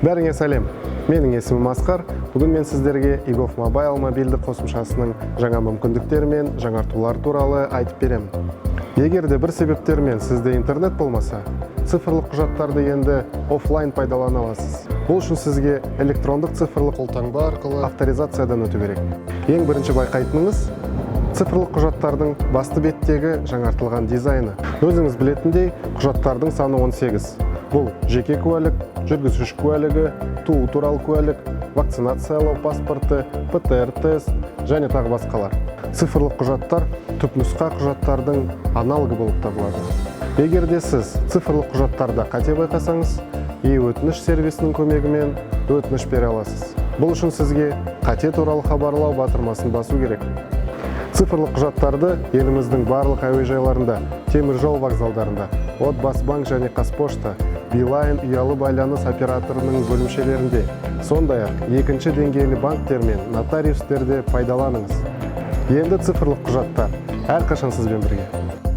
Бәріңе сәлем! Менің есімім Асқар. Бүгін мен сіздерге eGov Mobile мобильді қосымшасының жаңа мүмкіндіктері мен жаңартулар туралы айтып беремін. Егер де бір себептермен сізде интернет болмаса, цифрлық құжаттарды енді офлайн пайдалана аласыз. Бұл үшін сізге электрондық цифрлық қолтаңба арқылы авторизациядан өту керек. Ең бірінші байқайтыныңыз – цифрлық құжаттардың басты беттегі жаңартылған дизайны. Өзіңіз білетіндей, құжаттардың саны 18. Бұл жеке куәлік, жүргізуші куәлігі, туу туралы куәлік, вакцинациялау паспорты, ПТР тест және тағы басқалар. Цифрлық құжаттар түпнұсқа құжаттардың аналогы болып табылады. Егер де сіз цифрлық құжаттарда қате байқасаңыз, е-өтініш сервисінің көмегімен өтініш бере аласыз. Бұл үшін сізге «Қате туралы хабарлау» батырмасын басу керек. Цифрлық құжаттарды еліміздің барлық әуежайларында, темір жол вокзалдарында, Отбасы банк және Қазпошта, Билайн ұялы байланыс операторының бөлімшелерінде, сондай-ақ екінші деңгейлі банктер мен нотариустерде пайдаланыңыз. Енді цифрлық құжаттар әрқашан сізбен бірге.